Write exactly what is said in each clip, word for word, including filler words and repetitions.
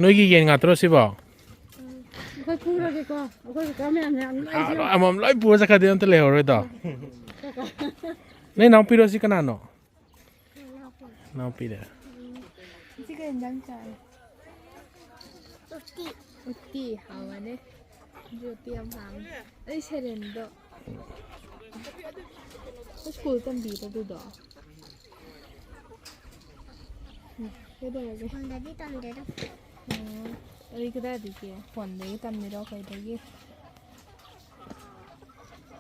ꯅꯣꯏꯒꯤ ꯌꯦꯟ ꯉꯥꯛꯇ꯭ꯔꯣ ꯁꯤꯕꯣ? ꯑꯩꯈꯣꯏ ꯄꯨꯔꯒꯦꯀꯣ꯫ ꯑꯩꯈꯣꯏ ꯀꯀꯥ ꯃꯌꯥꯝ ꯃꯌꯥꯝ ꯂꯣꯏ ꯑꯥ, ꯂꯣꯏ ꯑꯃꯃꯝ ꯂꯣꯏ ꯄꯨꯔ ꯆꯠꯈ꯭ꯔꯗꯤ ꯑꯝꯇ ꯂꯩꯍꯧꯔꯣꯏꯗꯣ꯫ ꯅꯣꯏ ꯏꯅꯥꯎꯄꯤꯔꯣ ꯁꯤ ꯀꯅꯥꯅꯣ? ꯏꯅꯥꯎꯄꯤꯅꯦ꯫ ꯁꯤ ꯀꯩ ꯌꯦꯟꯖꯥꯡ ꯆꯥꯏ? ꯎꯇꯤ꯫ ꯎꯇꯤ ꯍꯥꯎꯕꯅꯦ꯫ ꯎꯇꯤ ꯌꯥꯝ ꯄꯥꯝꯃꯦ꯫ ꯑꯩ ꯁꯦꯔꯦꯟꯗꯣ꯫ ꯁ꯭ꯀꯨꯜ ꯇꯝꯕꯤꯕ ꯑꯗꯨꯗꯣ꯫ ꯀꯩꯗꯧꯔꯒꯦ? ꯁ꯭ꯀꯨꯜꯗꯗꯤ ꯇꯝꯗꯦꯗ꯫ ꯑꯣ, ꯑꯗꯨꯗꯤ ꯀꯗꯥꯏꯗꯒꯤ? ꯐꯣꯟꯗꯒꯤ ꯇꯝꯃꯤꯔꯣ? ꯀꯩꯗꯒꯤ?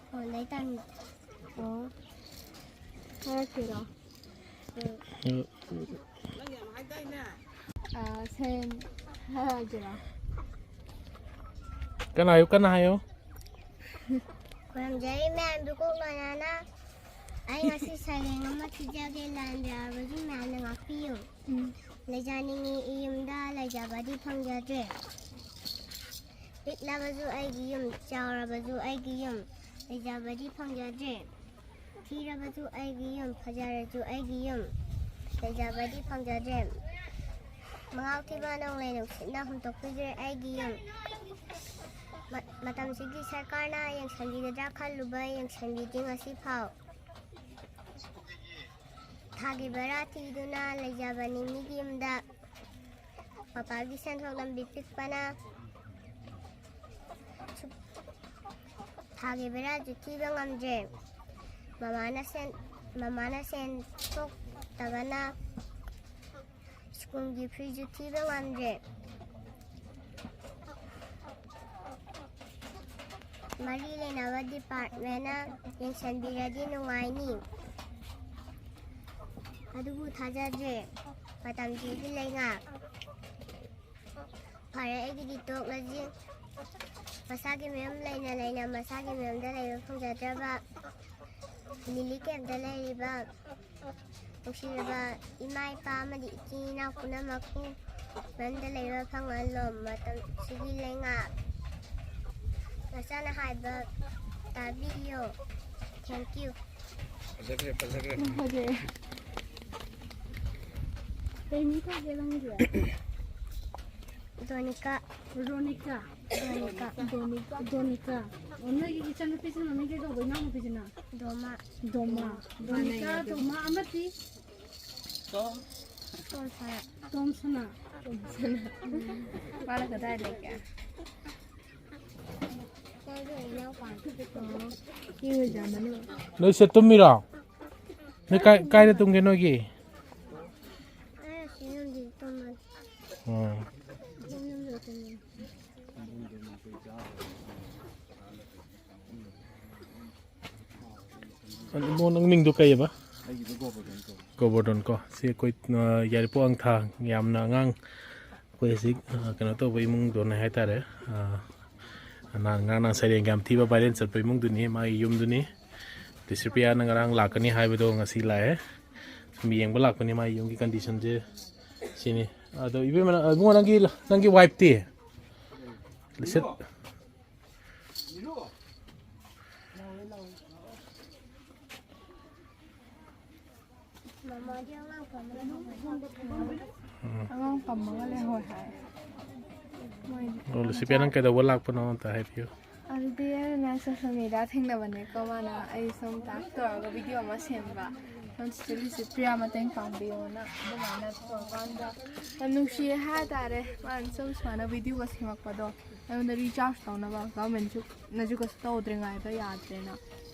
ꯐꯣꯟꯗꯒꯤ ꯇꯝꯃꯤ꯫ ꯑꯣ, ꯍꯥꯏꯔꯛꯀꯦꯔꯣ? ꯎꯝ꯫ ꯑꯥ, ꯁꯦꯟ ꯍꯥꯏꯔꯛꯑꯒꯦꯔꯣ? ꯀꯟꯅ ꯍꯥꯏꯌꯨ, ꯀꯟꯅ ꯍꯥꯏꯌꯨ꯫ ꯈꯨꯔꯨꯝꯖꯔꯤ ꯃꯌꯥꯝꯗꯨ ꯀꯣꯛ ꯂꯣꯏꯅꯅ꯫ ꯑꯩ ꯉꯁꯤ ꯁꯩꯔꯦꯡ ꯑꯃ ꯊꯤꯖꯒꯦ, ꯂꯥꯟꯖꯔꯕꯁꯨ ꯃꯌꯥꯝꯅ ꯉꯥꯛꯄꯤꯌꯨ꯫ ꯎꯝ꯫ ꯂꯩꯖꯅꯤꯡꯉꯤ ꯏꯌꯨꯝꯗ, ꯂꯩꯖꯕꯗꯤ ꯐꯪꯖꯗ꯭ꯔꯦ꯫ ꯄꯤꯛꯂꯕꯁꯨ ꯑꯩꯒꯤ ꯌꯨꯝ, ꯆꯥꯎꯔꯕꯁꯨ ꯑꯩꯒꯤ ꯌꯨꯝ, ꯂꯩꯖꯕꯗꯤ ꯐꯪꯖꯗ꯭ꯔꯦ꯫ ꯊꯤꯔꯕꯁꯨ ꯑꯩꯒꯤ ꯌꯨꯝ, ꯐꯖꯔꯁꯨ ꯑꯩꯒꯤ ꯌꯨꯝ, ꯂꯩꯖꯕꯗꯤ ꯐꯪꯖꯗ꯭ꯔꯦ꯫ ꯃꯉꯥꯎ ꯊꯤꯕ ꯅꯣꯡꯂꯩ ꯅꯨꯡꯁꯤꯠꯅ ꯍꯨꯝꯇꯣꯛꯄꯤꯈ꯭ꯔꯦ ꯑꯩꯒꯤ ꯌꯨꯝ꯫ ꯃ-, ꯃꯇꯝꯁꯤꯒꯤ ꯁꯔꯀꯥꯔꯅ ꯌꯦꯡꯁꯤꯟꯕꯤꯒꯗ꯭ꯔꯥ ꯈꯜꯂꯨꯕ, ꯌꯦꯡꯁꯤꯟꯕꯤꯗꯦ ꯉꯁꯤ ꯐꯥꯎ꯫ ꯊꯥꯒꯤ ꯚꯔꯥ ꯊꯤꯗꯨꯅ ꯂꯩꯖꯕꯅꯤ ꯃꯤꯒꯤ ꯌꯨꯝꯗ꯫ ꯃꯄꯥꯒꯤ ꯁꯦꯟꯊꯣꯛ ꯂꯝꯕꯤ ꯄꯤꯛꯄꯅ ꯁꯨ-, ꯊꯥꯒꯤ ꯚꯔꯥꯁꯨ ꯊꯤꯕ ꯉꯝꯗ꯭ꯔꯦ꯫ ꯃꯃꯥꯅ ꯁꯦꯟ ꯃꯃꯥꯅ ꯁꯦꯟ ꯊꯣꯛꯇꯕꯅ ꯁ꯭ꯀꯨꯜꯒꯤ ꯐꯤꯁꯨ ꯊꯤꯕ ꯉꯝꯗ꯭ꯔꯦ꯫ ꯃꯔꯤ ꯂꯩꯅꯕ ꯗꯤꯄꯥꯔꯠꯃꯦꯟꯅ ꯌꯦꯡꯁꯤꯟꯕꯤꯔꯗꯤ ꯅꯨꯡꯉꯥꯏꯅꯤ꯫ ꯑꯗꯨꯕꯨ ꯊꯥꯖꯗ꯭ꯔꯦ꯫ ꯃꯇꯝꯁꯤꯒꯤ ꯂꯩꯉꯥꯛ꯫ ꯐꯔꯦ, ꯑꯩꯒꯤꯗꯤ ꯇꯣꯛꯂꯁꯤ꯫ ꯃꯁꯥꯒꯤ ꯃꯌꯨꯝ ꯂꯩꯅ ꯂꯩꯅ ꯃꯁꯥꯒꯤ ꯃꯌꯨꯝꯗ ꯂꯩꯕ ꯐꯪꯖꯗ꯭ꯔꯕ ꯂꯤꯂꯤ ꯀꯦꯝꯞꯇ ꯂꯩꯔꯤꯕ ꯅꯨꯡꯁꯤꯔꯕ ꯏꯃꯥ ꯏꯄꯥ ꯑꯃꯗꯤ ꯏꯆꯤꯟ ꯏꯅꯥꯎ ꯄꯨꯝꯅꯃꯛꯄꯨ ꯃꯌꯨꯝꯗ ꯂꯩꯕ ꯐꯪꯍꯜꯂꯣ꯫ ꯃꯇꯝꯁꯤꯒꯤ ꯂꯩꯉꯥꯛ꯫ ꯃꯆꯥꯅ ꯍꯥꯏꯕ ꯇꯥꯕꯤꯌꯣ꯫ Thank you꯫ ꯐꯖꯈ꯭ꯔꯦ, ꯐꯖꯈ꯭ꯔꯦ꯫ ꯐꯖꯩ꯫ ꯀꯩ ꯃꯤꯡ ꯀꯧꯒꯦ ꯅꯪꯒꯤ? ꯗꯣꯅꯤꯀꯥ꯫ ꯔꯣꯅꯤꯀꯥ꯫ ꯗꯣꯅꯤꯀꯥ꯫ ꯗꯣꯅꯤꯀꯥ꯫ ꯗꯣꯅꯤꯀꯥ꯫ ꯑꯣ, ꯅꯣꯏꯒꯤ ꯏꯆꯟꯅꯨꯄꯤꯁꯤꯅ ꯃꯃꯤꯡ ꯀꯩ ꯀꯧꯕ, ꯏꯅꯥꯎꯅꯨꯄꯤꯁꯤꯅ? ꯗꯣꯃꯥ꯫ ꯗꯣꯃꯥ꯫ ꯗꯣꯅꯤꯀꯥ, ꯗꯣꯃꯥ ꯑꯃꯗꯤ? ꯇꯣꯝ꯫ ꯇꯣꯝꯁꯅꯥ꯫ ꯇꯣꯝꯁꯅꯥ꯫ ꯃꯥꯅ ꯀꯗꯥꯏ ꯂꯩꯒꯦ? ꯅꯣꯏꯁꯦ ꯇꯨꯝꯃꯤꯔꯣ? ꯅꯣꯏ ꯀꯥꯏ, ꯀꯥꯏꯗ ꯇꯨꯝꯒꯦ ꯅꯣꯏꯒꯤ? ꯑꯣ꯫ ꯏꯕꯨꯡꯉꯣ, ꯅꯪ ꯃꯤꯡꯗꯣ ꯀꯩꯑꯕ? ꯑꯩꯒꯤꯗꯣ ꯒꯣꯕꯔꯙꯟ ꯀꯧꯋꯦ꯫ ꯒꯣꯕꯔꯙꯟ ꯀꯣ꯫ ꯁꯤ ꯑꯩꯈꯣꯏ, ꯑ, ꯌꯥꯏꯔꯤꯄꯣꯛ ꯑꯪꯊꯥ, ꯌꯥꯝꯅ ꯑꯉꯥꯡ, ꯑꯩꯈꯣꯏ ꯍꯧꯖꯤꯛ, ꯑ, ꯀꯩꯅꯣ ꯇꯧꯕ ꯏꯃꯨꯡꯗꯣꯅꯦ ꯍꯥꯏꯇꯥꯔꯦ꯫ ꯑ, ꯅꯍꯥꯟ ꯉꯔꯥꯡ ꯅꯍꯥꯟ ꯁꯩꯔꯦꯡ ꯌꯥꯝ ꯊꯤꯕ viral ꯆꯠꯄ ꯏꯃꯨꯡꯗꯨꯅꯤ, ꯃꯥꯒꯤ ꯌꯨꯝꯗꯨꯅꯤ꯫ ꯗꯤꯁ꯭ꯔꯤꯄ꯭ꯔꯤꯌꯥꯅ ꯉꯔꯥꯡ ꯂꯥꯛꯀꯅꯤ ꯍꯥꯏꯕꯗꯣ ꯉꯁꯤ ꯂꯥꯛꯑꯦ꯫ ꯁꯨꯝ ꯌꯦꯡꯕ ꯂꯥꯛꯄꯅꯤ ꯃꯥꯒꯤ ꯌꯨꯝꯒꯤ conditionꯁꯦ꯫ ꯁꯤꯅꯤ꯫ ꯑꯗꯣ ꯏꯕꯦꯝꯃ, ꯏꯕꯨꯡꯉꯣ, ꯅꯪꯒꯤ, ꯅꯪꯒꯤ wifeꯇꯤ? ꯂꯤꯁꯤꯠ-, ꯃꯃꯥꯗꯤ ꯑꯉꯥꯡ ꯄꯝꯃꯒ ꯂꯩꯍꯧꯋꯦ꯫ ꯑꯉꯥꯡ ꯄꯝꯃꯒ ꯂꯩꯍꯧꯋꯦ ꯍꯥꯏ꯫ ꯃꯣꯏꯗꯤ ꯑꯣ, ꯂꯨꯁꯤꯄꯤꯌꯥ, ꯅꯪ ꯀꯩꯗꯧꯕ ꯂꯥꯛꯄꯅꯣ ꯑꯝꯇ ꯍꯥꯏꯕꯤꯌꯨ꯫ ꯑꯗꯨꯗꯤ ꯑꯩꯅ social media ꯊꯦꯡꯅꯕꯅꯦꯀꯣ, ꯃꯥꯅ ꯑꯩ ꯁꯨꯝ task ꯇꯧꯔꯒ video ꯑꯃ ꯁꯦꯝꯕ, ꯅꯪ ꯆꯤꯆꯦ ꯂꯨꯁꯤꯄ꯭ꯔꯤꯌꯥ ꯃꯇꯦꯡ ꯄꯥꯡꯕꯤꯌꯣꯅ ꯑꯗꯨꯃꯥꯏꯅ ꯇꯧꯔꯀꯥꯟꯗ ꯌꯥꯝ ꯅꯨꯡꯁꯤꯌꯦ ꯍꯥꯏꯇꯥꯔꯦ꯫ ꯃꯥꯅ ꯁꯨꯝ ꯁꯨꯃꯥꯏꯅ videoꯒ ꯁꯦꯝꯃꯛꯄꯗꯣ ꯑꯩꯉꯣꯟꯗ reach out ꯇꯧꯅꯕ governmentꯁꯨ ꯅꯁꯨ ꯀꯩꯁꯨ ꯇꯧꯗ꯭ꯔꯤꯉꯩꯗ ꯌꯥꯗ꯭ꯔꯦꯅ꯫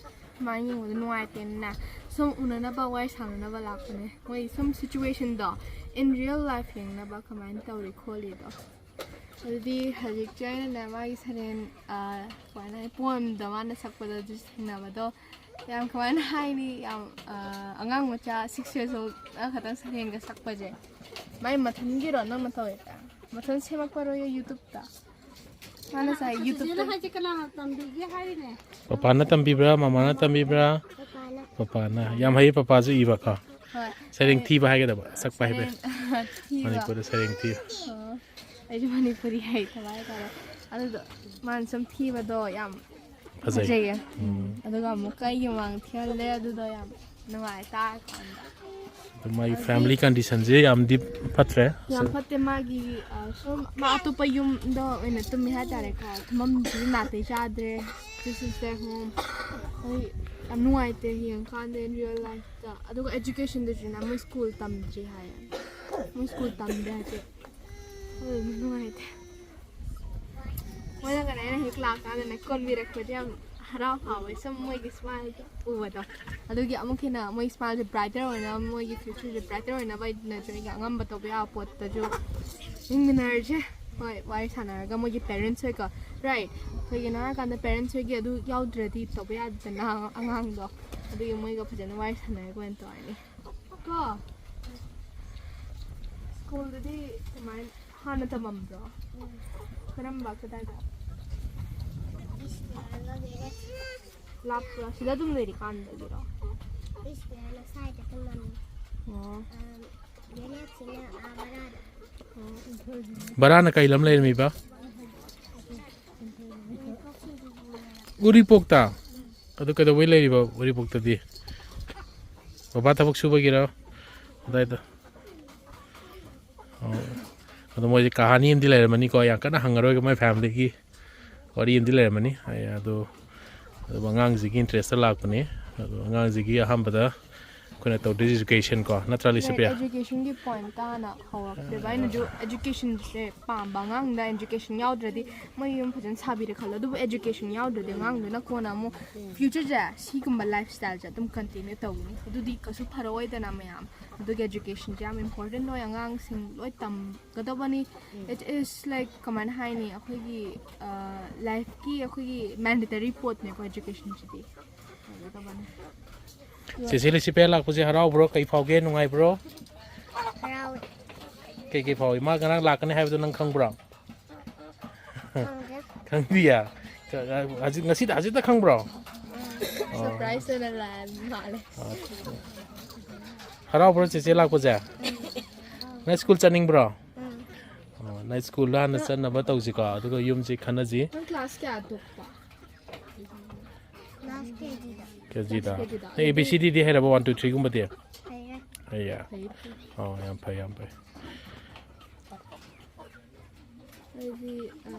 ꯁꯨꯃꯥꯏꯅ ꯌꯦꯡꯕꯗ ꯅꯨꯡꯉꯥꯏꯇꯦꯅ ꯁꯨꯝ ꯎꯅꯅꯕ, ꯋꯥꯔꯤ ꯁꯥꯟꯅꯅꯕ ꯂꯥꯛꯄꯅꯦ꯫ ꯃꯣꯏ ꯁꯨꯝ ꯁꯤꯆꯨꯋꯦꯁꯟꯗꯣ in real life ꯌꯦꯡꯅꯕ ꯀꯃꯥꯏꯅ ꯇꯧꯔꯤ ꯈꯣꯠꯂꯤꯗꯣ꯫ ꯑꯗꯨꯗꯤ ꯍꯧꯖꯤꯛꯁꯦ ꯑꯩꯅꯅꯦ ꯃꯥꯒꯤ ꯁꯩꯔꯦꯡ, ꯑ, ꯀꯃꯥꯏꯅ ꯍꯥꯏ, ꯄꯣꯏꯝꯗ ꯃꯥꯅ ꯁꯛꯄꯗ ꯑꯗꯨ ꯊꯦꯡꯅꯕꯗꯣ ꯌꯥꯝ, ꯀꯃꯥꯏꯅ ꯍꯥꯏꯅꯤ, ꯌꯥꯝ, ꯑ, ꯑꯉꯥꯡ ꯃꯆꯥ six years old ꯈꯛꯇꯪ ꯁꯩꯔꯦꯡꯒ ꯁꯛꯄꯁꯦ꯫ ꯃꯥꯏ ꯃꯊꯟꯒꯤꯔꯣ ꯅꯪꯅ ꯇꯧꯔꯤꯁꯦ? ꯃꯊꯟ ꯁꯦꯝꯃꯛꯄꯔꯣ ꯌꯨꯇ꯭ꯌꯨꯕꯇ? ꯃꯥꯅ ꯉꯁꯥꯏ ꯌꯨꯇ꯭ꯌꯨꯕꯇ ꯍꯥꯏꯁꯦ ꯀꯅꯥ ꯇꯝꯕꯤꯒꯦ ꯍꯥꯏꯔꯤꯅꯦ? ꯄꯄꯥꯅ ꯇꯝꯕꯤꯕ꯭ꯔꯥ, ꯃꯃꯥꯅ ꯇꯝꯕꯤꯕ꯭ꯔꯥ? ꯄꯄꯥꯅ꯫ ꯄꯄꯥꯅ꯫ ꯌꯥꯝ ꯍꯩ ꯄꯄꯥꯁꯨ ꯏꯕꯀꯣ꯫ ꯍꯣꯏ꯫ ꯁꯩꯔꯦꯡ ꯊꯤꯕ ꯍꯥꯏꯒꯗꯕ, ꯁꯛꯄ ꯍꯥꯏꯕ꯫ ꯁꯩꯔꯦꯡ ꯊꯤꯕ꯫ ꯃꯅꯤꯄꯨꯔꯗ ꯁꯩꯔꯦꯡ ꯊꯤꯕ꯫ ꯑꯣ꯫ ꯑꯩꯁꯨ ꯃꯅꯤꯄꯨꯔꯤ ꯍꯩꯇꯕ ꯍꯥꯏꯇꯥꯔꯦ꯫ ꯑꯗꯨꯗꯣ ꯃꯥꯅ ꯁꯨꯝ ꯊꯤꯕꯗꯣ ꯌꯥꯝ ꯐꯖꯩ꯫ ꯐꯖꯩꯌꯦ꯫ ꯎꯝ꯫ ꯑꯗꯨꯒ ꯑꯃꯨꯛꯀ ꯑꯩꯒꯤ ꯃꯃꯥꯡ ꯊꯤꯍꯜꯂꯦ, ꯑꯗꯨꯗꯣ ꯌꯥꯝ ꯅꯨꯡꯉꯥꯏ ꯇꯥꯔꯀꯥꯟꯗ꯫ ꯑꯗꯨ ꯃꯥꯒꯤ ꯑꯗꯨꯗꯤ family conditionꯁꯦ ꯌꯥꯝꯗꯤ ꯐꯠꯇ꯭ꯔꯦ꯫ ꯌꯥꯝ ꯐꯠꯇꯦ ꯃꯥꯒꯤ, ꯑ, ꯁꯨꯝ ꯃꯥ ꯑꯇꯣꯞꯄ ꯌꯨꯝꯗ ꯑꯣꯏꯅ ꯇꯨꯝꯃꯤ ꯍꯥꯏꯇꯥꯔꯦꯀꯣ꯫ ꯇꯨꯝꯐꯝꯁꯨ ꯅꯥꯇꯩ ꯆꯥꯗ꯭ꯔꯦ꯫ This is their home꯫ ꯑꯩ ꯌꯥꯝ ꯅꯨꯡꯉꯥꯏꯇꯦ ꯌꯦꯡꯉꯀꯥꯟꯗ in real lifeꯇ꯫ ꯑꯗꯨꯒ educationꯗꯨꯁꯨꯅꯦ ꯃꯣꯏ ꯁ꯭ꯀꯨꯜ ꯇꯝꯗ꯭ꯔꯤ ꯍꯥꯏꯌꯦ꯫ ꯃꯣꯏ ꯁ꯭ꯀꯨꯜ ꯇꯝꯗꯦ ꯍꯥꯏꯁꯦ꯫ ꯑꯗꯨ ꯅꯨꯡꯉꯥꯏꯇꯦ꯫ ꯃꯣꯏꯅꯒꯅꯦ ꯑꯩꯅ ꯍꯦꯛ ꯂꯥꯛꯀꯥꯟꯗꯅꯦ ꯀꯣꯟꯕꯤꯔꯛꯄꯁꯦ ꯌꯥꯝ ꯍꯔꯥꯎ ꯍꯥꯎꯋꯦ꯫ ꯁꯨꯝ ꯃꯣꯏꯒꯤ smileꯗꯣ ꯎꯕꯗꯣ꯫ ꯑꯗꯨꯒꯤ ꯑꯃꯨꯛ ꯍꯦꯟꯅ ꯃꯣꯏ smileꯁꯦ brighter ꯑꯣꯏꯅꯕ, ꯃꯣꯏꯒꯤ futureꯁꯦ brighter ꯑꯣꯏꯅꯕ ꯑꯩꯅꯁꯨ ꯑꯩꯒꯤ ꯑꯉꯝꯕ ꯇꯧꯕ ꯌꯥꯕ ꯄꯣꯠꯇꯁꯨ ꯌꯦꯡꯃꯤꯟꯅꯔꯁꯦ꯫ ꯍꯣꯏ, ꯋꯥꯔꯤ ꯁꯥꯟꯅꯔꯒ ꯃꯣꯏꯒꯤ parents ꯍꯣꯏꯀꯣ꯫ Right꯫ ꯀꯩꯒꯤꯅꯣ ꯍꯥꯏꯔꯀꯥꯟꯗ parents ꯍꯣꯏꯒꯤ ꯑꯗꯨ ꯌꯥꯎꯗ꯭ꯔꯗꯤ ꯇꯧꯕ ꯌꯥꯗꯦꯗꯅ ꯑꯉꯥꯡꯗꯣ꯫ ꯑꯗꯨꯒꯤ ꯃꯣꯏꯒ ꯐꯖꯅ ꯋꯥꯔꯤ ꯁꯥꯟꯅꯔꯒ ꯑꯣꯏꯅ ꯇꯧꯔꯅꯤ꯫ ꯀꯣ? ꯁ꯭ꯀꯨꯜꯗꯗꯤ ꯀꯃꯥꯏꯅ ꯍꯥꯟꯅ ꯇꯝꯃꯝꯕ꯭ꯔꯣ? ꯀꯔꯝꯕ, ꯀꯗꯥꯏꯗ? ꯂꯥꯞꯄ꯭ꯔꯣ? ꯁꯤꯗ ꯑꯗꯨꯝ ꯂꯩꯔꯤꯀꯥꯟꯗꯒꯤꯔꯣ? ꯑꯣ꯫ ꯚꯔꯥꯅ ꯀꯩ ꯂꯝ ꯂꯩꯔꯝꯃꯤꯕ? ꯎꯔꯤꯄꯣꯛꯇ? ꯑꯗꯨ ꯀꯩꯗꯧꯕꯩ ꯂꯩꯔꯤꯕ ꯎꯔꯤꯄꯣꯛꯇꯗꯤ? ꯕꯕꯥ ꯊꯕꯛ ꯁꯨꯕꯒꯤꯔꯣ? ꯑꯗꯥꯏꯗ꯫ ꯑꯣ꯫ ꯑꯗꯣ ꯃꯣꯏꯁꯦ ꯀꯍꯥꯅꯤ ꯑꯃꯗꯤ ꯂꯩꯔꯝꯃꯅꯤꯀꯣ, ꯌꯥꯝ ꯀꯟꯅ ꯍꯪꯉꯔꯣꯏꯒꯦ, ꯃꯣꯏ familyꯒꯤ ꯋꯥꯔꯤ ꯑꯃꯗꯤ ꯂꯩꯔꯝꯃꯅꯤ꯫ ꯑꯩ ꯑꯗꯣ, ꯑꯗꯨꯝ ꯑꯉꯥꯡꯁꯤꯒꯤ interestꯇ ꯂꯥꯛꯄꯅꯤ꯫ ꯑꯗꯣ ꯑꯉꯥꯡꯁꯤꯒꯤ ꯑꯍꯥꯟꯕꯗ ꯑꯩꯈꯣꯏꯅ ꯇꯧꯗꯣꯏꯁꯦ education ꯀꯣ, ꯅꯠꯇ꯭ꯔꯥ, ꯂꯤꯁꯤꯄ꯭ꯔꯤꯌꯥ? Educationꯒꯤ point ꯇꯥꯅ ꯍꯧꯔꯛꯇ꯭ꯔꯦꯕ꯫ ꯑꯩꯅꯁꯨ educationꯁꯦ ꯄꯥꯝꯕ ꯑꯉꯥꯡꯗ education ꯌꯥꯎꯗ꯭ꯔꯗꯤ ꯃꯣꯏ ꯌꯨꯝ ꯐꯖꯅ ꯁꯥꯕꯤꯔꯦ ꯈꯜꯂꯣ, ꯑꯗꯨꯕꯨ education ꯌꯥꯎꯗ꯭ꯔꯗꯤ ꯑꯉꯥꯡꯗꯨꯅ ꯀꯣꯟꯅ ꯑꯃꯨꯛ futureꯁꯦ ꯁꯤꯒꯨꯝꯕ lifestyleꯁꯦ ꯑꯗꯨꯝ continue ꯇꯧꯒꯅꯤ꯫ ꯑꯗꯨꯗꯤ ꯀꯩꯁꯨ ꯐꯔꯛꯑꯣꯏꯗꯅ ꯃꯌꯥꯝ꯫ ꯑꯗꯨꯒꯤ educationꯁꯦ ꯌꯥꯝ important ꯑꯣꯏ, ꯑꯉꯥꯡꯁꯤꯡ ꯂꯣꯏ ꯇꯝꯒꯗꯕꯅꯤ꯫ It is like, ꯀꯃꯥꯏꯅ ꯍꯥꯏꯅꯤ, ꯑꯩꯈꯣꯏꯒꯤ lifeꯀꯤ ꯑꯩꯈꯣꯏꯒꯤ mandatory ꯄꯣꯠꯅꯦꯀꯣ educationꯁꯤꯗꯤ꯫ ꯇꯝꯒꯗꯕꯅꯤ꯫ ꯆꯦꯆꯦ ꯂꯤꯁꯤꯄ꯭ꯔꯤꯌꯥ ꯂꯥꯛꯄꯁꯦ ꯍꯔꯥꯎꯕ꯭ꯔꯣ? ꯀꯩ ꯐꯥꯎꯒꯦ? ꯅꯨꯡꯉꯥꯏꯕ꯭ꯔꯣ? ꯍꯔꯥꯎꯋꯦ꯫ ꯀꯩ ꯀꯩ ꯐꯥꯎꯏ? ꯃꯥ ꯉꯔꯥꯡ ꯂꯥꯛꯀꯅꯤ ꯍꯥꯏꯕꯗꯣ ꯅꯪ ꯈꯪꯕ꯭ꯔꯣ? ꯈꯪꯗꯦ꯫ ꯈꯪꯗꯤꯌꯦ? ꯍꯧꯖꯤꯛ, ꯉꯁꯤꯗ, ꯍꯧꯖꯤꯛꯇ ꯈꯪꯕ꯭ꯔꯣ? Surprise ꯑꯣꯏꯅ ꯂꯥꯛꯑꯦ ꯃꯥꯜꯂꯦ꯫ ꯍꯔꯥꯎꯕ꯭ꯔꯣ ꯆꯦꯆꯦ ꯂꯥꯛꯄꯁꯦ? ꯅꯪ ꯁ꯭ꯀꯨꯜ ꯆꯠꯅꯤꯡꯕ꯭ꯔꯣ? ꯑꯣ, ꯅꯪ ꯁ꯭ꯀꯨꯜꯗ ꯍꯥꯟꯅ ꯆꯠꯅꯕ ꯇꯧꯁꯤꯀꯣ, ꯑꯗꯨꯒ ꯌꯨꯝꯁꯤ ꯈꯟꯅꯁꯤ꯫ ꯅꯪ class ꯀꯌꯥ ꯇꯣꯛꯄ? Class KGꯗ꯫ KGꯗ꯫ KGꯗ꯫ ꯅꯪ A B C Dꯗꯤ ꯍꯩꯔꯕ, one two threeꯒꯨꯝꯕꯗꯤ? ꯍꯩꯔꯦ꯫ ꯍꯩꯌꯦ? ꯐꯩ, ꯐꯩ꯫ ꯑꯣ, ꯌꯥꯝ ꯐꯩ, ꯌꯥꯝ ꯐꯩ꯫ ꯑꯩꯗꯤ, ꯑ,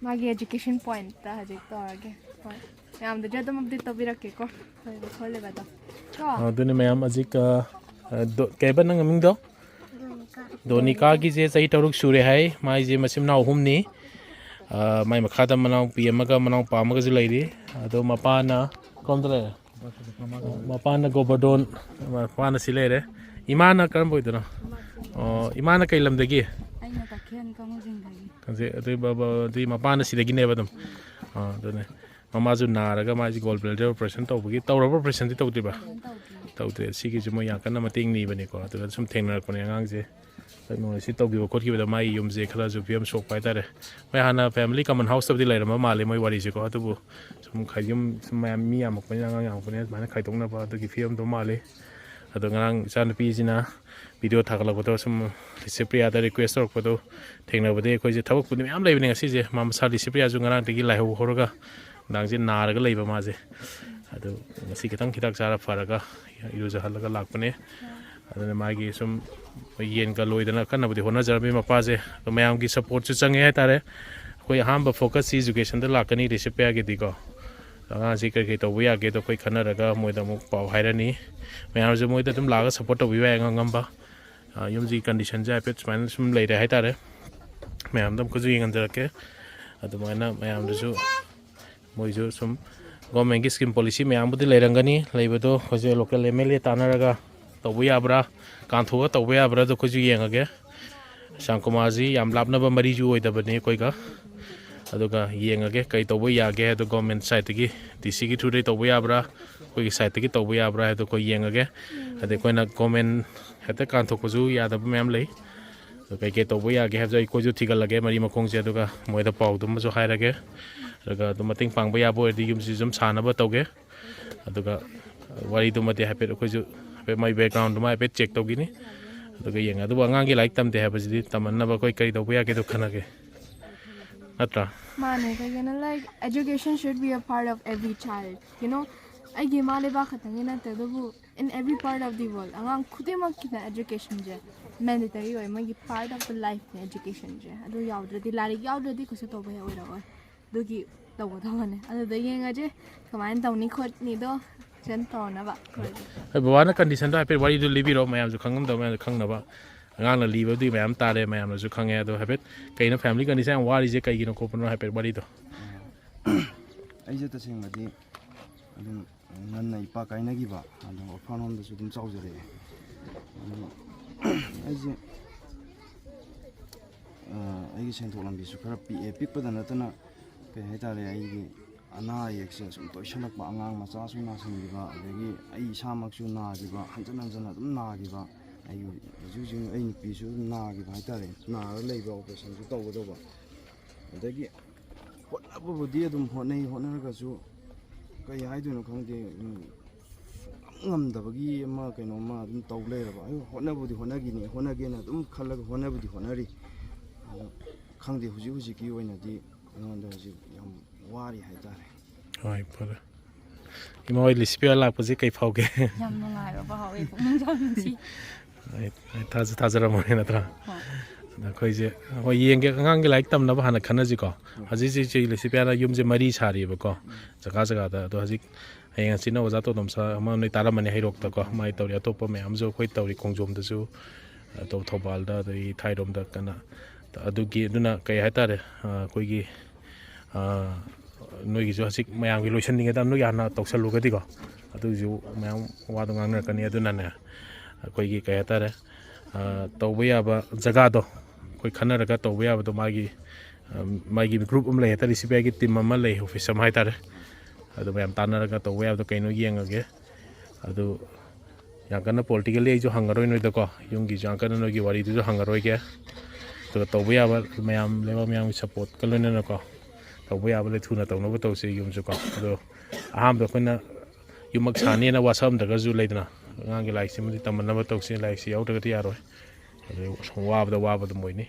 ꯃꯥꯒꯤ education pointꯇ ꯍꯧꯖꯤꯛ ꯇꯧꯔꯒꯦ꯫ ꯍꯣꯏ꯫ ꯃꯌꯥꯝꯗꯁꯨ ꯑꯗꯨꯝ update ꯇꯧꯕꯤꯔꯛꯀꯦꯀꯣ꯫ ꯂꯣꯏꯕ ꯈꯣꯠꯂꯤꯕꯗꯣ꯫ ꯀꯣ? ꯑꯣ, ꯑꯗꯨꯅꯤ ꯃꯌꯥꯝ ꯍꯧꯖꯤꯛ, ꯑ, ꯑ, ꯗꯣ-, ꯀꯩꯕ ꯅꯪ ꯃꯃꯤꯡꯗꯣ? ꯗꯣꯅꯤꯀꯥ꯫ ꯗꯣꯅꯤꯀꯥꯒꯤꯁꯦ ꯆꯍꯤ ꯇꯔꯨꯛ ꯁꯨꯔꯦ ꯍꯥꯏ꯫ ꯃꯥꯏꯁꯦ ꯃꯆꯤꯟ ꯃꯅꯥꯎ ꯑꯍꯨꯝꯅꯤ꯫ ꯑ, ꯃꯥꯏ ꯃꯈꯥꯗ ꯃꯅꯥꯎꯄꯤ ꯑꯃꯒ ꯃꯅꯥꯎꯄꯥ ꯑꯃꯒꯁꯨ ꯂꯩꯔꯤ꯫ ꯑꯗꯣ ꯃꯄꯥꯅ ꯀꯔꯣꯝꯗ ꯂꯩꯔꯦ? ꯃꯄꯥꯅ ꯒꯣꯕꯔꯗꯣꯟ, ꯃꯄꯥꯅ ꯁꯤ ꯂꯩꯔꯦ꯫ ꯏꯃꯥꯅ ꯀꯔꯝꯕ ꯑꯣꯏꯗꯣꯏꯅꯣ? ꯑꯣ, ꯏꯃꯥꯅ ꯀꯩ ꯂꯝꯗꯒꯤ? ꯑꯩꯅ ꯇꯈꯦꯜ ꯀꯥꯡꯃꯩꯖꯤꯡꯗꯒꯤ꯫ ꯈꯪꯖꯩ꯫ ꯑꯗꯨꯏ ꯕꯕꯥ, ꯑꯗꯨꯏ ꯃꯄꯥꯅ ꯁꯤꯗꯒꯤꯅꯦꯕ ꯑꯗꯨꯝ꯫ ꯑꯥ, ꯑꯗꯨꯅꯦ꯫ ꯃꯃꯥꯁꯨ ꯅꯥꯔꯒ ꯃꯥꯁꯤ gallbladder operation ꯇꯧꯕꯒꯤ, ꯇꯧꯔꯕ operationꯗꯤ ꯇꯧꯗ꯭ꯔꯤꯕ? ꯇꯧꯗ꯭ꯔꯤ꯫ ꯁꯤꯒꯤꯁꯨ ꯃꯣꯏ ꯌꯥꯝ ꯀꯟꯅ ꯃꯇꯦꯡ ꯅꯤꯕꯅꯤꯀꯣ꯫ ꯑꯗꯨꯒ ꯁꯨꯝ ꯊꯦꯡꯅꯔꯛꯄꯅꯦ ꯑꯉꯥꯡꯁꯦ꯫ ꯍꯟꯗꯛ ꯅꯣꯡꯃ ꯁꯤ ꯇꯧꯈꯤꯕ ꯈꯣꯠꯈꯤꯕꯗ ꯃꯥꯒꯤ ꯌꯨꯝꯁꯦ ꯈꯔꯁꯨ ꯐꯤꯕꯝ ꯁꯣꯛꯄ ꯍꯥꯏꯇꯥꯔꯦ꯫ ꯃꯣꯏ ꯍꯥꯟꯅ family common houseꯇꯕꯨꯗꯤ ꯂꯩꯔꯝꯕ ꯃꯥꯜꯂꯦ ꯃꯣꯏ ꯋꯥꯔꯤꯁꯦꯀꯣ꯫ ꯑꯗꯨꯕꯨ ꯁꯨꯝ ꯈꯥꯏ-, ꯌꯨꯝ ꯁꯨꯝ ꯃꯌꯥꯝ ꯃꯤ ꯌꯥꯝꯃꯛꯄꯅꯤꯅ, ꯑꯉꯥꯡ ꯌꯥꯝꯃꯛꯄꯅꯤꯅ ꯑꯗꯨꯃꯥꯏꯅ ꯈꯥꯏꯗꯣꯛꯅꯕ ꯑꯗꯨꯒꯤ ꯐꯤꯕꯝꯗꯣ ꯃꯥꯜꯂꯤ꯫ ꯑꯗꯣ ꯉꯔꯥꯡ ꯏꯆꯥꯅꯨꯄꯤꯁꯤꯅ video ꯊꯥꯒꯠꯂꯛꯄꯗꯣ ꯁꯨꯝ ꯂꯤꯁꯤꯄ꯭ꯔꯤꯌꯥꯗ request ꯇꯧꯔꯛꯄꯗꯣ ꯊꯦꯡꯅꯕꯗꯒꯤ ꯑꯩꯈꯣꯏꯁꯦ ꯊꯕꯛꯄꯨꯗꯤ ꯃꯌꯥꯝ ꯂꯩꯕꯅꯦ ꯉꯁꯤꯁꯦ꯫ ꯃꯥ ꯃꯁꯥ ꯂꯤꯁꯤꯄ꯭ꯔꯤꯌꯥꯁꯨ ꯉꯔꯥꯡꯗꯒꯤ ꯂꯥꯏꯍꯧ ꯍꯧꯔꯒ ꯅꯨꯡꯗꯥꯡꯁꯦ ꯅꯥꯔꯒ ꯂꯩꯕ ꯃꯥꯁꯦ꯫ ꯑꯗꯨ ꯉꯁꯤ ꯈꯤꯇꯪ ꯍꯤꯗꯥꯛ ꯆꯥꯔ ꯐꯔꯒ ꯏꯔꯨꯖꯍꯜꯂꯒ ꯂꯥꯛꯄꯅꯦ꯫ ꯑꯗꯨꯅ ꯃꯥꯒꯤ ꯁꯨꯝ ꯌꯦꯟꯒ ꯂꯣꯏꯗꯅ ꯀꯟꯅꯕꯨꯗꯤ ꯍꯣꯠꯅꯖꯔꯝꯃꯤ ꯃꯄꯥꯁꯦ꯫ ꯑꯗꯣ ꯃꯌꯥꯝꯒꯤ supportꯁꯨ ꯆꯪꯉꯦ ꯍꯥꯏꯇꯥꯔꯦ꯫ ꯑꯩꯈꯣꯏ ꯑꯍꯥꯟꯕ focusꯁꯤ educationꯗ ꯂꯥꯛꯀꯅꯤ ꯂꯤꯁꯤꯄ꯭ꯔꯤꯌꯥꯒꯤꯗꯤꯀꯣ꯫ ꯑꯉꯥꯡꯁꯤ ꯀꯔꯤ ꯀꯔꯤ ꯇꯧꯕ ꯌꯥꯒꯦꯗꯣ ꯑꯩꯈꯣꯏ ꯈꯟꯅꯔꯒ ꯃꯣꯏꯗ ꯑꯃꯨꯛ ꯄꯥꯎ ꯍꯥꯏꯔꯅꯤ꯫ ꯃꯌꯥꯝꯁꯨ ꯃꯣꯏꯗ ꯑꯗꯨꯝ ꯂꯥꯛꯑꯒ ꯁꯞꯄꯣꯔꯠ ꯇꯧꯕꯤꯕ ꯌꯥꯏ ꯑꯉꯝ ꯉꯝꯕ꯫ ꯑ, ꯌꯨꯝꯁꯤꯒꯤ ꯀꯟꯗꯤꯁꯟꯁꯦ ꯍꯥꯏꯐꯦꯠ ꯁꯨꯃꯥꯏꯅ ꯁꯨꯝ ꯂꯩꯔꯦ ꯍꯥꯏꯇꯥꯔꯦ꯫ ꯃꯌꯥꯝꯗ ꯑꯃꯨꯛꯀꯁꯨ ꯌꯦꯡꯍꯟꯖꯔꯛꯀꯦ꯫ ꯑꯗꯨꯃꯥꯏꯅ ꯃꯌꯥꯝꯗꯁꯨ ꯃꯣꯏꯁꯨ ꯁꯨꯝ ꯒꯣꯔꯃꯦꯟꯒꯤ ꯁ꯭ꯀꯤꯝ ꯄꯣꯂꯤꯁꯤ ꯃꯌꯥꯝꯕꯨꯗꯤ ꯂꯩꯔꯝꯒꯅꯤ꯫ ꯂꯩꯕꯗꯣ ꯑꯩꯈꯣꯏꯁꯦ ꯂꯣꯀꯦꯜ ꯑꯦꯝ ꯑꯦꯜ ꯑꯦ ꯇꯥꯟꯅꯔꯒ ꯇꯧꯕ ꯌꯥꯕ꯭ꯔꯥ, ꯀꯥꯟꯊꯣꯛꯑꯒ ꯇꯧꯕ ꯌꯥꯕ꯭ꯔꯥꯗꯣ ꯑꯩꯈꯣꯏꯁꯨ ꯌꯦꯡꯉꯒꯦ꯫ ꯁ꯭ꯌꯥꯝ ꯀꯨꯃꯥꯔꯁꯤ ꯌꯥꯝ ꯂꯥꯞꯅꯕ ꯃꯔꯤꯁꯨ ꯑꯣꯏꯗꯕꯅꯤ ꯑꯩꯈꯣꯏꯒ꯫ ꯑꯗꯨꯒ ꯌꯦꯡꯉꯒꯦ ꯀꯩ ꯇꯧꯕ ꯌꯥꯒꯦ ꯍꯥꯏꯗꯣ ꯒꯣꯔꯃꯦꯟ ꯁꯥꯏꯠꯇꯒꯤ, ꯗꯤ ꯁꯤꯒꯤ ꯊ꯭ꯔꯨꯗꯩ ꯇꯧꯕ ꯌꯥꯕ꯭ꯔꯥ, ꯑꯩꯈꯣꯏꯒꯤ ꯁꯥꯏꯠꯇꯒꯤ ꯇꯧꯕ ꯌꯥꯕ꯭ꯔꯥ ꯍꯥꯏꯗꯣ ꯑꯩꯈꯣꯏ ꯌꯦꯡꯉꯒꯦ꯫ ꯑꯗꯩ ꯑꯩꯈꯣꯏꯅ ꯒꯣꯔꯃꯦꯟ ꯍꯦꯛꯇ ꯀꯥꯟꯊꯣꯛꯄꯁꯨ ꯌꯥꯗꯕ ꯃꯌꯥꯝ ꯂꯩ꯫ ꯑꯗꯣ ꯀꯩꯀꯩ ꯇꯧꯕ ꯌꯥꯒꯦ ꯍꯥꯏꯕꯗꯣ ꯑꯩꯈꯣꯏꯁꯨ ꯊꯤꯒꯠꯂꯒꯦ ꯃꯔꯤ ꯃꯈꯣꯡꯁꯦ, ꯑꯗꯨꯒ ꯃꯣꯏꯗ ꯄꯥꯎꯗꯨꯃꯁꯨ ꯍꯥꯏꯔꯒꯦ꯫ ꯑꯗꯨꯒ ꯑꯗꯨꯝ ꯃꯇꯦꯡ ꯄꯥꯡꯕ ꯌꯥꯕ ꯑꯣꯏꯔꯗꯤ ꯌꯨꯝꯁꯤꯁꯨ ꯑꯗꯨꯝ ꯁꯥꯅꯕ ꯇꯧꯒꯦ꯫ ꯑꯗꯨꯒ ꯋꯥꯔꯤꯗꯨꯃꯗꯤ ꯍꯥꯏꯐꯦꯠ ꯑꯩꯈꯣꯏꯁꯨ ꯍꯥꯏꯐꯦꯠ ꯃꯥꯏ ꯕꯦꯛꯒ꯭ꯔꯥꯎꯟꯗꯨꯃ ꯍꯥꯏꯐꯦꯠ ꯆꯦꯛ ꯇꯧꯈꯤꯅꯤ꯫ ꯑꯗꯨꯒ ꯌꯦꯡꯉꯦ꯫ ꯑꯗꯨꯕꯨ ꯑꯉꯥꯡꯒꯤ ꯂꯥꯏꯔꯤꯛ ꯇꯝꯗꯦ ꯍꯥꯏꯕꯁꯤꯗꯤ ꯇꯝꯍꯟꯅꯕ ꯑꯩꯈꯣꯏ ꯀꯔꯤ ꯇꯧꯕ ꯌꯥꯒꯦꯗꯣ ꯈꯟꯅꯒꯦ, ꯅꯠꯇ꯭ꯔꯥ? ꯃꯥꯅꯦ, ꯀꯩꯒꯤꯅꯣ, like, education should be a part of every child, you know. ꯑꯩꯒꯤ ꯏꯃꯥ ꯂꯩꯕꯥꯛ ꯈꯛꯇꯪꯒꯤ ꯅꯠꯇꯦ, ꯑꯗꯨꯕꯨ in every part of the world ꯑꯉꯥꯡ ꯈꯨꯗꯤꯡꯃꯛꯀꯤꯅ educationꯁꯦ mandatory ꯑꯣꯏ꯫ ꯃꯣꯏꯒꯤ part of the lifeꯅꯦ educationꯁꯦ꯫ ꯑꯗꯨ ꯌꯥꯎꯗ꯭ꯔꯗꯤ, ꯂꯥꯏꯔꯤꯛ ꯌꯥꯎꯗ꯭ꯔꯗꯤ ꯀꯩꯁꯨ ꯇꯧꯕ ꯍꯦꯛ ꯑꯣꯏꯔꯛꯑꯣꯏ꯫ ꯑꯗꯨꯒꯤ ꯇꯧꯒꯗꯕꯅꯦ꯫ ꯑꯗꯨꯗ ꯌꯦꯡꯉꯁꯦ ꯀꯃꯥꯏꯅ ꯇꯧꯅꯤ ꯈꯣꯠꯅꯤꯗꯣ ꯐꯖꯅ ꯇꯧꯅꯕ꯫ ꯍꯣꯏ, ꯕꯕꯥꯅ ꯀꯟꯗꯤꯁꯟꯗꯣ ꯍꯥꯏꯐꯦꯠ ꯋꯥꯔꯤꯗꯣ ꯂꯤꯕꯤꯔꯣ, ꯃꯌꯥꯝꯁꯨ ꯈꯪꯉꯝꯗꯕ ꯃꯌꯥꯝꯁꯨ ꯈꯪꯅꯕ꯫ ꯑꯉꯥꯡꯅ ꯂꯤꯕꯗꯨꯗꯤ ꯃꯌꯥꯝ ꯇꯥꯔꯦ, ꯃꯌꯥꯝꯅꯁꯨ ꯈꯪꯉꯦ꯫ ꯑꯗꯣ ꯍꯥꯏꯐꯦꯠ ꯀꯩꯅꯣ ꯐꯦꯃꯤꯂꯤ ꯀꯟꯗꯤꯁꯟ ꯌꯥꯝ ꯋꯥꯔꯤꯁꯦ ꯀꯩꯒꯤꯅꯣ ꯈꯣꯠꯄꯅꯣ ꯍꯥꯏꯐꯦꯠ ꯋꯥꯔꯤꯗꯣ꯫ ꯑꯩꯁꯦ ꯇꯁꯦꯡꯕꯗꯤ ꯑꯗꯨꯝ ꯉꯟꯅ ꯏꯄꯥ ꯀꯥꯏꯅꯈꯤꯕ, ꯑꯗꯣ orphan homeꯗꯁꯨ ꯑꯗꯨꯝ ꯆꯥꯎꯖꯔꯛꯑꯦ꯫ ꯑꯗꯣ ꯑꯩꯁꯦ, ꯑ, ꯑꯩꯒꯤ ꯁꯦꯟꯊꯣꯛ ꯂꯝꯕꯤꯁꯨ ꯈꯔ ꯄꯤꯛꯑꯦ꯫ ꯄꯤꯛꯄꯗ ꯅꯠꯇꯅ, ꯀꯩ ꯍꯥꯏꯇꯥꯔꯦ, ꯑꯩꯒꯤ ꯑꯅꯥ ꯑꯌꯦꯛꯁꯦ ꯁꯨꯝ ꯇꯣꯏꯁꯜꯂꯛꯄ, ꯑꯉꯥꯡ ꯃꯆꯥꯁꯨ ꯅꯥꯁꯤꯟꯈꯤꯕ, ꯑꯗꯒꯤ ꯑꯩ ꯏꯁꯥꯃꯛꯁꯨ ꯅꯥꯈꯤꯕ, ꯍꯟꯖꯟ ꯍꯟꯖꯟꯅ ꯑꯗꯨꯝ ꯅꯥꯈꯤꯕ꯫ ꯑꯩ ꯍꯧꯖꯤꯛ ꯍꯧꯖꯤꯛ ꯑꯩ ꯅꯨꯄꯤꯁꯨ ꯑꯗꯨꯝ ꯅꯥꯈꯤꯕ ꯍꯥꯏꯇꯥꯔꯦ, ꯅꯥꯔꯒ ꯂꯩꯕ, operation ꯁꯨ ꯇꯧꯒꯗꯧꯕ꯫ ꯑꯗꯒꯤ ꯍꯣꯠꯅꯕꯕꯨꯗꯤ ꯑꯗꯨꯝ ꯍꯣꯠꯅꯩ, ꯍꯣꯠꯅꯔꯒꯁꯨ ꯀꯩ ꯍꯥꯏꯗꯣꯏꯅꯣ ꯈꯪꯗꯦ, ꯎꯝ, ꯉꯝꯗꯕꯒꯤ ꯑꯃ ꯀꯩꯅꯣꯝꯃ ꯑꯗꯨꯝ ꯇꯧ ꯂꯩꯔꯕ꯫ ꯑꯩ ꯍꯣꯠꯅꯕꯨꯗꯤ ꯍꯣꯠꯅꯈꯤꯅꯤ, ꯍꯣꯠꯅꯒꯦꯅ ꯑꯗꯨꯝ ꯈꯜꯂꯒ ꯍꯣꯠꯅꯕꯨꯗꯤ ꯍꯣꯠꯅꯔꯤ꯫ ꯑꯗꯣ ꯈꯪꯗꯦ, ꯍꯧꯖꯤꯛ ꯍꯧꯖꯤꯛꯀꯤ ꯑꯣꯏꯅꯗꯤ ꯑꯩꯉꯣꯟꯗ ꯍꯧꯖꯤꯛ ꯌꯥꯝ ꯋꯥꯔꯤ ꯍꯥꯏꯇꯥꯔꯦ꯫ ꯍꯣꯏ, ꯐꯔꯦ꯫ ꯏꯃꯥ ꯍꯣꯏ ꯂꯤꯁꯤꯕꯤꯌꯥ ꯂꯥꯛꯄꯁꯦ ꯀꯩ ꯐꯥꯎꯒꯦ? ꯌꯥꯝ ꯅꯨꯡꯉꯥꯏꯕ ꯐꯥꯎꯋꯦ, ꯄꯨꯛꯅꯤꯡ ꯌꯥꯝ ꯅꯨꯡꯁꯤ꯫ ꯑꯩ, ꯑꯩ ꯊꯥꯖ-, ꯊꯥꯖꯔꯝꯃꯣꯏ ꯅꯠꯇ꯭ꯔꯥ? ꯍꯣꯏ꯫ ꯑꯩꯈꯣꯏꯁꯦ, ꯍꯣꯏ, ꯌꯦꯡꯒꯦ꯫ ꯑꯉꯥꯡꯒꯤ ꯂꯥꯏꯔꯤꯛ ꯇꯝꯅꯕ ꯍꯥꯟꯅ ꯈꯟꯅꯁꯤꯀꯣ꯫ ꯍꯧꯖꯤꯛ ꯍꯧꯖꯤꯛ ꯏꯆꯦ ꯂꯤꯁꯤꯄꯤꯌꯥꯅ ꯌꯨꯝꯁꯦ ꯃꯔꯤ ꯁꯥꯔꯤꯕꯀꯣ, ꯖꯒꯥ ꯖꯒꯥꯗ꯫ ꯑꯗꯣ ꯍꯧꯖꯤꯛ ꯍꯌꯦꯡ ꯍꯪꯆꯤꯠꯅ ꯑꯣꯖꯥ ꯇꯣꯟꯗꯣꯝ ꯁꯥꯔ ꯑꯃ ꯅꯣꯏ ꯇꯥꯔꯝꯃꯅꯤ ꯍꯩꯔꯣꯛꯇꯀꯣ, ꯃꯥꯏ ꯇꯧꯔꯤ꯫ ꯑꯇꯣꯞꯄ ꯃꯌꯥꯝꯁꯨ ꯑꯩꯈꯣꯏ ꯇꯧꯔꯤ, ꯈꯣꯡꯖꯣꯝꯗꯁꯨ, ꯑꯇꯣꯞ ꯊꯧꯕꯥꯜꯗ, ꯑꯗꯒꯤ ꯊꯥꯏꯔꯣꯝꯗ ꯀꯟꯅ꯫ ꯑꯗꯨꯒꯤ, ꯑꯗꯨꯅ ꯀꯩ ꯍꯥꯏꯇꯥꯔꯦ, ꯑ, ꯑꯩꯈꯣꯏꯒꯤ, ꯑ, ꯅꯣꯏꯒꯤꯁꯨ ꯍꯧꯖꯤꯛ ꯃꯌꯥꯝꯒꯤ ꯂꯣꯏꯁꯟꯅꯤꯡꯉꯦꯗ, ꯅꯣꯏꯒꯤ ꯍꯥꯟꯅ ꯇꯧꯁꯜꯂꯨꯒꯗꯤꯀꯣ, ꯑꯗꯨꯒꯤꯁꯨ ꯃꯌꯥꯝ ꯋꯥꯗꯣ ꯉꯥꯡꯅꯔꯛꯀꯅꯤ꯫ ꯑꯗꯨꯅꯅꯦ, ꯑꯩꯈꯣꯏꯒꯤ ꯀꯩ ꯍꯥꯏꯇꯥꯔꯦ, ꯑ, ꯇꯧꯕ ꯌꯥꯕ ꯖꯒꯥꯗꯣ ꯑꯩꯈꯣꯏ ꯈꯟꯅꯔꯒ ꯇꯧꯕ ꯌꯥꯕꯗꯣ, ꯃꯥꯒꯤ, ꯑ, ꯃꯥꯒꯤ ꯒ꯭ꯔꯨꯞ ꯑꯃ ꯂꯩ ꯍꯥꯏꯇꯥꯔꯦ, ꯁꯤ ꯕꯤ ꯑꯥꯏꯒꯤ ꯇꯤꯝ ꯑꯃ ꯂꯩ, ꯑꯣꯐꯤꯁ ꯑꯃ ꯍꯥꯏꯇꯥꯔꯦ꯫ ꯑꯗꯨ ꯃꯌꯥꯝ ꯇꯥꯟꯅꯔꯒ ꯇꯧꯕ ꯌꯥꯕꯗꯣ ꯀꯩꯅꯣ ꯌꯦꯡꯉꯒꯦ꯫ ꯑꯗꯨ ꯌꯥꯝ ꯀꯟꯅ ꯄꯣꯂꯤꯇꯤꯀꯦꯜꯂꯤ ꯑꯩꯁꯨ ꯍꯪꯉꯔꯣꯏ ꯅꯣꯏꯗꯀꯣ, ꯌꯨꯝꯒꯤꯁꯨ ꯌꯥꯝ ꯀꯟꯅ ꯅꯣꯏꯒꯤ ꯋꯥꯔꯤꯗꯨꯁꯨ ꯍꯪꯉꯔꯣꯏꯒꯦ꯫ ꯑꯗꯨꯒ ꯇꯧꯕ ꯌꯥꯕ ꯃꯌꯥꯝ, ꯂꯩꯕꯥꯛ ꯃꯌꯥꯝꯒꯤ ꯁꯞꯄꯣꯔꯠꯀ ꯂꯣꯏꯅꯅꯀꯣ, ꯇꯧꯕ ꯌꯥꯕ ꯂꯩ, ꯊꯨꯅ ꯇꯧꯅꯕ ꯇꯧꯁꯤ ꯌꯨꯝꯁꯨꯀꯣ꯫ ꯑꯗꯣ ꯑꯍꯥꯟꯕꯗ ꯑꯩꯈꯣꯏꯅ ꯌꯨꯝꯃꯛ ꯁꯥꯅꯤꯅ ꯋꯥꯁꯛꯑꯝꯗ꯭ꯔꯒꯁꯨ ꯂꯩꯗꯅ, ꯑꯉꯥꯡꯒꯤ ꯂꯥꯏꯔꯤꯛꯁꯤꯃꯗꯤ ꯇꯝꯍꯟꯅꯕ ꯇꯧꯁꯤ, ꯂꯥꯏꯔꯤꯛꯁꯤ ꯌꯥꯎꯗ꯭ꯔꯒꯗꯤ ꯌꯥꯔꯣꯏ꯫ ꯑꯗꯩ ꯁꯨꯝ ꯋꯥꯕꯗ ꯋꯥꯕ ꯑꯗꯨꯝ ꯑꯣꯏꯅꯤ꯫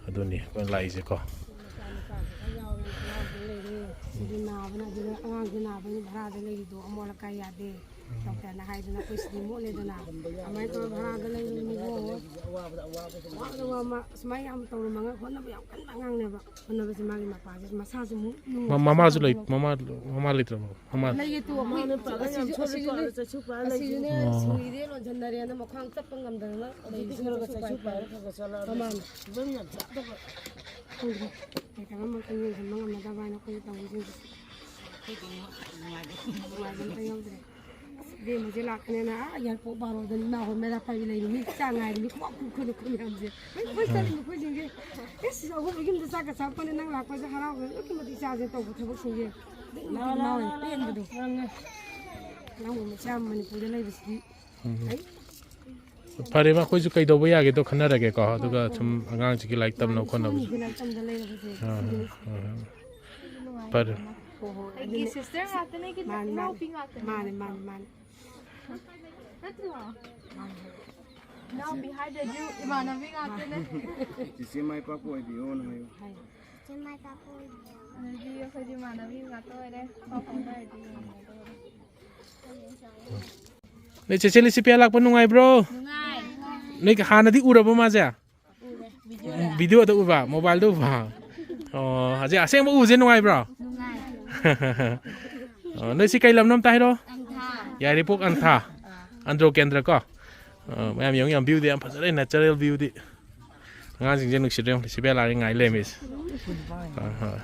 ꯑꯗꯨꯅꯤ ꯑꯩꯈꯣꯏꯅ ꯂꯥꯛꯏꯁꯦꯀꯣ꯫ ꯃꯆꯥ ꯅꯨꯄꯥꯁꯨ ꯈꯔ ꯌꯥꯎꯔꯦ, ꯌꯥꯎꯗꯅ ꯂꯩꯔꯦ꯫ ꯑꯗꯨ ꯅꯥꯕꯅ, ꯑꯗꯨꯅ ꯑꯉꯥꯡꯁꯨ ꯅꯥꯕꯅꯤꯅ ꯚꯔꯥꯗ ꯂꯩꯔꯤꯗꯣ ꯑꯃꯣꯠ ꯑꯀꯥꯏ ꯌꯥꯗꯦ꯫ ꯗꯣꯛꯇꯔꯅ ꯍꯥꯏꯗꯅ ꯑꯩꯈꯣꯏ ꯁꯤꯗꯤ ꯃꯣꯠꯂꯦꯗꯅ꯫ ꯑꯗꯨꯃꯥꯏꯅ ꯇꯧꯔ ꯚꯔꯥꯗ ꯂꯩꯔꯤꯅꯤꯀꯣ꯫ ꯋꯥꯕꯗ ꯋꯥꯕ ꯁꯨꯃꯥꯏꯅ ꯌꯥꯝ ꯇꯧꯔꯝꯃꯒ ꯍꯣꯠꯅꯕ ꯌꯥꯝ ꯀꯟꯕ ꯑꯉꯥꯡꯅꯦꯕ꯫ ꯍꯣꯠꯅꯕꯁꯦ ꯃꯥꯒꯤ ꯃꯄꯥꯁꯦ ꯃꯁꯥꯁꯨ ꯑꯃꯨꯛ ꯅꯨꯡ-, ꯃ-, ꯃꯃꯥꯁꯨ ꯂꯩ, ꯃꯃꯥ, ꯃꯃꯥ ꯂꯩꯇ꯭ꯔꯕꯣ? ꯃꯃꯥ ꯂꯩꯌꯦ ꯇꯨ, ꯑꯩꯈꯣꯏ ꯃꯥꯅ ꯐꯖꯅ ꯑꯁꯤꯁꯨ, ꯌꯥꯝ ꯁꯣꯜꯂꯤ ꯑꯁꯤꯁꯨꯅꯦ, ꯄꯥꯜꯂꯦ, ꯆꯩꯁꯨ ꯄꯥꯜꯂꯦ ꯑꯁꯤꯁꯨꯅꯦ ꯂꯩꯁꯤꯅꯦ꯫ ꯑꯣ꯫ ꯁꯤꯔꯦ, ꯂꯣꯟꯁꯤꯟꯅꯔꯦꯅ ꯃꯈ꯭ꯋꯥꯡ ꯆꯠꯄ ꯉꯝꯗꯗꯅ ꯑꯗꯨꯗꯤ ꯂꯩꯁꯤꯅꯦ, ꯈꯔ ꯈꯔ ꯆꯠꯁꯨ ꯆꯠꯁꯨ ꯄꯥꯏꯔꯦ, ꯄꯥꯏꯔꯦ꯫ ꯈꯔ ꯈꯔ ꯆꯠꯂꯛꯑꯗꯤ ꯃꯥꯅꯤ꯫ ꯐꯤꯕꯝ ꯌꯥꯝ ꯆꯥꯗꯕ꯫ ꯈꯪꯗ꯭ꯔꯦ꯫ ꯀꯩ ꯀꯔꯝꯕ ꯃꯇꯝ ꯌꯦꯡꯁꯤꯟꯕ ꯉꯝꯅꯗꯕ ꯍꯥꯏꯅ ꯑꯩꯈꯣꯏꯅ ꯇꯧꯔꯤꯁꯤꯡꯁꯦ꯫ ꯅꯨꯡꯉꯥꯏꯕ ꯑꯝꯇ ꯌꯥꯎꯗ꯭ꯔꯦ꯫ ꯑꯁ, ꯏꯕꯦꯝꯃꯁꯦ ꯂꯥꯛꯀꯅꯦꯅ, ꯑꯥ, ꯌꯥꯔꯄꯣꯛ ꯕꯥꯔꯣꯗꯅꯤ ꯏꯃꯥ ꯍꯣꯏ ꯃꯩꯔꯥ ꯄꯥꯏꯕꯤ ꯂꯩꯔꯤ꯫ ꯃꯤ ꯆꯥ ꯉꯥꯏꯔꯤ, ꯃꯤ ꯈꯨꯕꯥꯛ ꯈꯨ ꯈꯨꯅ ꯈꯨ ꯃꯌꯥꯝꯁꯦ꯫ ꯂꯣꯏ, ꯂꯣꯏ ꯆꯠꯂꯤ ꯃꯈꯣꯏꯁꯤꯡꯁꯦ꯫ ꯏꯁ, ꯑꯍꯨꯝ ꯌꯨꯝꯗ ꯆꯥꯛꯀ ꯆꯥꯛꯄꯅꯦ, ꯅꯪ ꯂꯥꯛꯄꯁꯦ ꯍꯔꯥꯎꯕꯅ ꯑꯗꯨꯛꯀꯤ ꯃꯇꯤꯛ ꯆꯥꯁꯦ ꯇꯧꯕ ꯊꯕꯛꯁꯤꯡꯁꯦ꯫ ꯑꯗꯨꯛꯀꯤ ꯃꯇꯤꯛ ꯏꯃꯥ ꯍꯣꯏ ꯄꯦꯟꯕꯗꯣ꯫ ꯅꯪꯕꯨ ꯃꯆꯥ ꯑꯃ ꯃꯅꯤꯄꯨꯔꯗ ꯂꯩꯕꯁꯤꯗꯤ꯫ ꯎꯝ꯫ ꯑꯩ ꯐꯔꯦ, ꯃꯈꯣꯏꯁꯨ ꯀꯩꯗꯧꯕ ꯌꯥꯒꯦꯗꯣ ꯈꯟꯅꯔꯒꯦꯀꯣ, ꯑꯗꯨꯒ ꯁꯨꯝ ꯑꯉꯥꯡꯁꯤꯒꯤ ꯂꯥꯏꯔꯤꯛ ꯇꯝꯅꯕ ꯈꯣꯠꯅꯕꯁꯨ꯫ ꯁꯣꯝꯒꯤꯁꯦ ꯂꯥꯏꯔꯤꯛ ꯇꯝꯗ ꯂꯩꯔꯕꯁꯦ꯫ ꯑꯥ, ꯑꯥ, ꯑꯥ꯫ ꯐꯔꯦ꯫ ꯍꯣꯏ, ꯍꯣꯏ꯫ ꯑꯩꯒꯤ ꯑꯗꯨꯅꯦ꯫ ꯁꯤꯁꯇꯔ ꯉꯥꯛꯇꯅꯦ, ꯃꯥꯅꯤ, ꯃꯥꯅꯤ꯫ ꯏꯅꯥꯎꯄꯤ ꯉꯥꯛꯇꯅꯦ꯫ ꯃꯥꯅꯤ, ꯃꯥꯅꯤ, ꯃꯥꯅꯤ꯫ ꯅꯠꯇ꯭ꯔꯣ? ꯃꯥꯅꯤ, ꯍꯣꯏ꯫ ꯏꯅꯥꯎꯄꯤ ꯍꯥꯏꯗ꯭ꯔꯗꯤ ꯏꯃꯥꯟꯅꯕꯤ ꯉꯥꯛꯇꯅꯦ꯫ ꯆꯤꯆꯦ ꯃꯥꯏ ꯄꯥꯛꯄ ꯑꯣꯏꯕꯤꯌꯣꯅ ꯍꯥꯏꯌꯨ꯫ ꯍꯥꯏꯌꯨ꯫ ꯆꯤꯆꯦ ꯃꯥꯏ ꯄꯥꯛꯄ ꯑꯣꯏꯕꯤꯌꯣ꯫ ꯑꯗꯨꯗꯤ ꯑꯩꯈꯣꯏꯗꯤ ꯏꯃꯥꯟꯅꯕꯤ ꯉꯥꯛꯇ ꯑꯣꯏꯔꯦ꯫ ꯄꯥꯎ ꯐꯥꯎꯅꯔꯗꯤ ꯌꯦꯡꯉꯒ꯫ ꯅꯣꯏ ꯆꯦꯆꯦ ꯂꯤꯁꯤꯄꯤꯌꯥ ꯂꯥꯛꯄ ꯅꯨꯡꯉꯥꯏꯕ꯭ꯔꯣ? ꯅꯨꯡꯉꯥꯏ꯫ ꯅꯣꯏ ꯍꯥꯟꯅꯗꯤ ꯎꯔꯕꯣ ꯃꯥꯁꯦ? ꯎꯔꯦ꯫ ꯚꯤꯗꯤꯑꯣꯗ ꯎꯕ, ꯃꯣꯕꯥꯏꯜꯗ ꯎꯕ꯫ ꯑꯣ, ꯍꯧꯖꯤꯛ ꯑꯁꯦꯡꯕ ꯎꯕꯁꯦ ꯅꯨꯡꯉꯥꯏꯕ꯭ꯔꯣ? ꯅꯨꯡꯉꯥꯏ꯫ ꯑꯣ, ꯅꯣꯏ ꯁꯤ ꯀꯩ ꯂꯝꯅꯣ ꯑꯝꯇ ꯍꯥꯏꯔꯣ? ꯑꯪꯊꯥ꯫ ꯌꯥꯏꯔꯤꯄꯣꯛ ꯑꯪꯊꯥ꯫ ꯑꯥ꯫ ꯑꯟꯗ꯭ꯔꯣ ꯀꯦꯟꯗ꯭ꯔ ꯀꯣ꯫ ꯑꯣ, ꯃꯌꯥꯝ ꯌꯦꯡꯉꯨ, ꯌꯥꯝ ꯚ꯭ꯌꯨꯗꯤ ꯌꯥꯝ ꯐꯖꯔꯦ, ꯅꯦꯆꯔꯦꯜ ꯚ꯭ꯌꯨꯗꯤ꯫ ꯑꯉꯥꯡꯁꯤꯡꯁꯦ ꯅꯨꯡꯁꯤꯗ꯭ꯔꯦ, ꯌꯦꯡꯉꯨ, ꯁꯤꯕꯦꯂꯥꯅꯤ ꯉꯥꯏ ꯂꯩꯔꯝꯃꯤꯁꯦ꯫ ꯍꯣꯏ, ꯍꯣꯏ꯫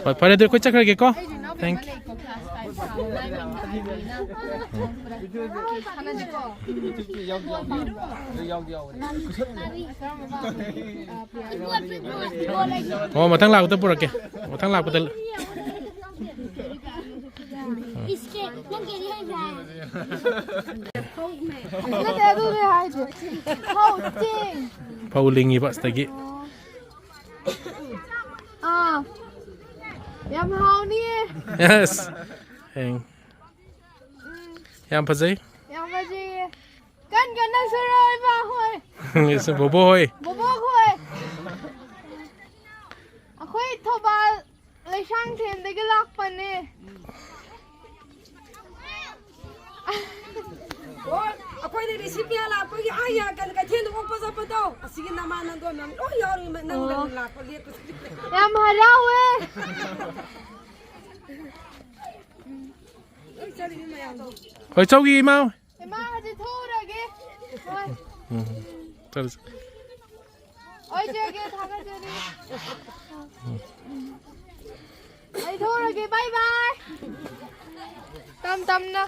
ꯍꯣꯏ, ꯐꯔꯦ, ꯑꯗꯨꯗꯤ ꯑꯩꯈꯣꯏ ꯆꯠꯈ꯭ꯔꯒꯦꯀꯣ꯫ Thank you꯫ ꯑꯣ, ꯃꯊꯪ ꯂꯥꯛꯄꯗ ꯄꯨꯔꯛꯀꯦ꯫ ꯃꯊꯪ ꯂꯥꯛꯄꯗ꯫ ꯅꯠꯇꯦ, ꯑꯗꯨꯅꯦ ꯍꯥꯏꯁꯦ꯫ ꯐꯧ ꯆꯦꯡ꯫ ꯐꯧ ꯂꯤꯡꯉꯤꯕ ꯑꯁꯤꯗꯒꯤ꯫ ꯑꯥ꯫ ꯌꯥꯝ ꯍꯥꯎꯅꯤꯌꯦ꯫ Yes꯫ ꯍꯦꯡ꯫ ꯎꯝ꯫ ꯌꯥꯝ ꯐꯖꯩ꯫ ꯌꯥꯝ ꯐꯖꯩꯌꯦ꯫ ꯀꯟ ꯀꯟꯅ ꯁꯨꯔꯣ, ꯏꯃꯥ ꯍꯣꯏ꯫ ꯕꯣꯕꯣ ꯍꯣꯏ꯫ ꯕꯣꯕꯣ ꯍꯣꯏ꯫ ꯑꯩꯈꯣꯏ ꯊꯧꯕꯥꯜ ꯂꯩꯁꯥꯡꯊꯦꯝꯗꯒꯤ ꯂꯥꯛꯄꯅꯦ꯫ ꯑꯣ, ꯑꯩꯈꯣꯏꯅ ꯔꯤꯁꯤꯄꯤꯌꯥ ꯂꯥꯛꯄꯒꯤ ꯑꯥ ꯌꯥ-, ꯀꯩꯅꯣ, ꯀꯩꯊꯦꯜꯗ ꯑꯣꯛꯄ ꯆꯠꯄꯗꯣ, ꯑꯁꯤꯒꯤ ꯅꯃꯥꯟꯅꯕꯗꯣ ꯃꯌꯥꯝ ꯂꯣꯏ ꯌꯥꯎꯔꯤ, ꯅꯪ ꯑꯣ꯫ ꯂꯥꯛꯄ ꯂꯦꯞꯄꯁꯤ꯫ ꯌꯥꯝ ꯍꯔꯥꯎꯋꯦ꯫ ꯂꯣꯏ ꯆꯠꯂꯤꯅꯤ ꯃꯌꯥꯝꯗꯣ꯫ ꯍꯣꯏ, ꯆꯧꯒꯤ ꯏꯃꯥ꯫ ꯏꯃꯥ, ꯍꯧꯖꯤꯛ ꯊꯣꯛꯎꯔꯒꯦ꯫ ꯍꯣꯏ꯫ ꯎꯝ, ꯆꯠꯂꯁꯤ꯫ ꯍꯣꯏ, ꯆꯦ, ꯊꯥꯒꯠꯆꯔꯤ꯫ ꯑꯩ ꯊꯣꯛꯎꯔꯒꯦ, bye bye꯫ ꯇꯝ ꯇꯝꯅ꯫